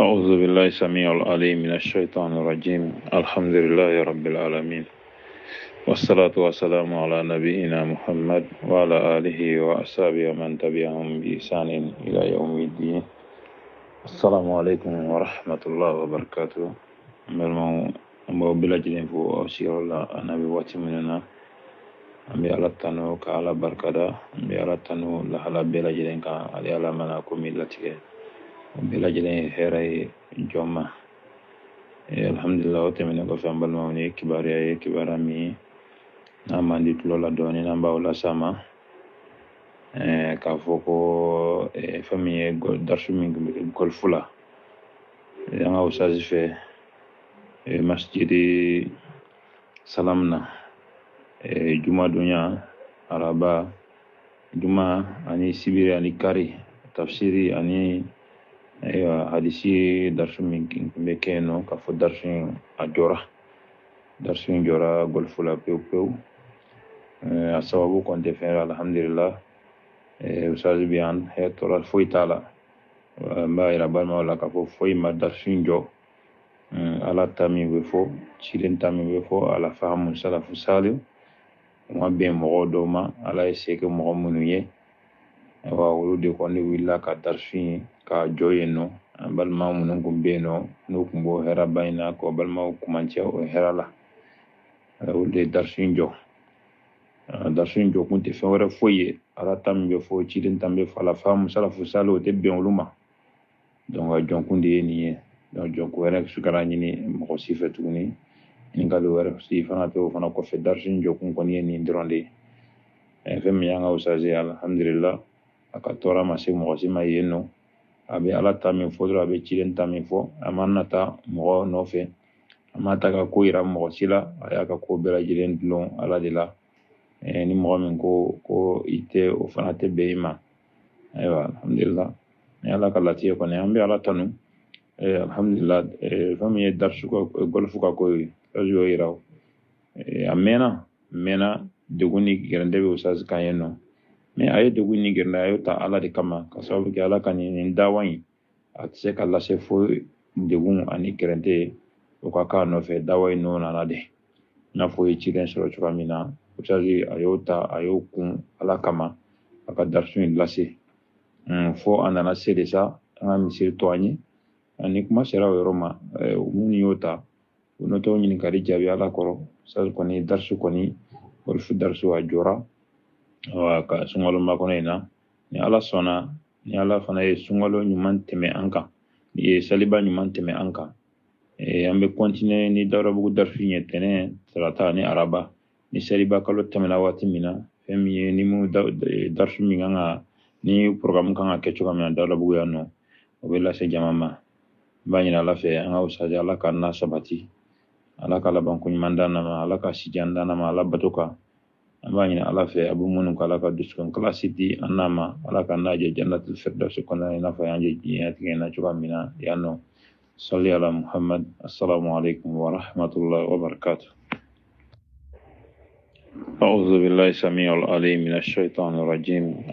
أعوذ بالله السميع العليم من الشيطان الرجيم. الحمد لله رب العالمين، والصلاة والسلام على نبينا محمد وعلى آله وأصحابه ومن تبعهم بإحسان إلى يوم الدين. السلام عليكم ورحمة الله وبركاته. N balimaw, an b'aw bɛɛ lajɛlen fo aw sigiyɔrɔ la a n'a bɛ waati minnu na. An bɛ Ala tanu ka Ala barikada, an bɛ Ala tanu lahala bɛɛ lajɛlen kan. Ale Ala mana ko min latigɛ, o bɛɛ lajɛlen ye hɛrɛ ye jɔn ma. Alhamdulillah. O tɛmɛnen kɔfɛ, an balimaw, ni ye kibaruya ye, kibaruya min n'a man di tulo la dɔɔni, n'an b'aw las'a ma k'a fɔ ko fɛn min ye darisu min tun bɛ kɛ gɔlifu la an ka usazi fɛ masjidi salam na, jumadonya, araba, juma ani sibiri ani kari, tafsiri ani ayiwa hadisi darisu min tun bɛ kɛ yen nɔ, k'a fɔ darisu in a jɔra, darisu in jɔra gɔlifu la pewu pewu. A sababu kɔni tɛ fɛn ye, alhamdulillah. Usazi bɛ yan, tɔɔrɔ foyi t'a la. N b'a yira balimaw la k'a fɔ foyi ma darisu in jɔ. Ala ta min bɛ fɔ, ciden ta min bɛ fɔ, ala fahamu salafu saliw, o ma bɛn mɔgɔw dɔw ma. Ala ye se kɛ mɔgɔ minnu ye, ayiwa, olu de kɔni wulila ka darisu in k'a jɔ yen nɔ. An balima minnu kun bɛ yen nɔ, n'u kun b'o hɛrɛba in na, k'o balimaw kumancɛ o hɛrɛ la, olu de ye darisu in jɔ. Darisu in jɔ kun tɛ fɛn wɛrɛ foyi ye, Ala ta min bɛ fɔ, ciden ta min bɛ fɔ, ala fahamu salafu saliw, o tɛ bɛn olu ma. Donc a jɔnkun de ye nin ye. Donc jɔnkun wɛrɛ su kana ɲini mɔgɔ si fɛ tuguni, ɲininkali wɛrɛ si fana tɛ o fana kɔfɛ. Darisu in jɔkun kɔni ye nin dɔrɔn de ye. Fɛn min y'an ka usazi ye, alhamdulillah, a ka tɔɔrɔ ma se mɔgɔ si ma yen nɔ. A bɛ Ala ta min fɔ dɔrɔn, a bɛ ciden ta min fɔ, a ma nata mɔgɔ nɔfɛ, a ma ta ka ko yira mɔgɔ si la. A y'a ka ko bɛɛ lajɛlen dulon Ala de la. Ni mɔgɔ min ko ko i tɛ, o fana tɛ bɛn i ma. Ayiwa, alhamdulillah, ni Ala ka latigɛ kɔni, an bɛ Ala tanu. Alhamdulillah. Fɛn min ye darisu ka gɔlifu ka ko ye, usazi y'o yira. A mɛnna mɛnna, degun ni gɛrɛntɛ bɛ usazi kan yen nɔ, mais a ye degun ni gɛrɛntɛ, a y'o ta Ala de kama, ka sababu kɛ Ala ka nin dawa in, a tɛ se ka lase fo degun ani gɛrɛntɛ o ka k'a nɔfɛ. Dawa in n'o nana de, i n'a fɔ o ye ciden sɔrɔ cogoya min na, usazi a y'o ta, a y'o kun Ala kama, a ka darisu in lase fo a nana se de sa an ka misiri to an ye. Ani kuma sera o yɔrɔ ma, minnu y'o ta, u n'o t'o ɲininkali jaabi Ala kɔrɔ. Usazi kɔni, darisu kɔni, gɔlifu darisu, a jɔra ka sunkalo makɔnɔ in na. Ni Ala sɔnna, ni Ala fana ye sunkalo ɲuman tɛmɛ an kan, ni ye saliba ɲuman tɛmɛ an kan, an bɛ continuer ni Dawudabugu darisu ye tɛnɛn, tarata ni araba. Ni saliba kalo tɛmɛna waati min na, fɛn min ye ni mu darisu min kan ka ni programme kan ka kɛ cogoya min na Dawudabugu yan nɔ, o bɛ lase jama ma. N b'a ɲini Ala fɛ, an ka usazi, Ala ka n'a sabati, Ala ka labanko ɲuman d'an ma, Ala ka sijan d'an ma Ala bato kan. An b'a ɲini Ala fɛ, a bɛ minnu kɛ, Ala ka dusukun kilasi di an n'a ma, Ala ka n'a jɛ jannatul firdausi kɔnɔna, i n'a fɔ y'an jɛ diɲɛlatigɛ in na cogoya min na yan nɔ. Sali ala Muhammad. Assalamu alaikum wa rahmatullahi wa barakatuh. أعوذ بالله السميع العليم من الشيطان الرجيم.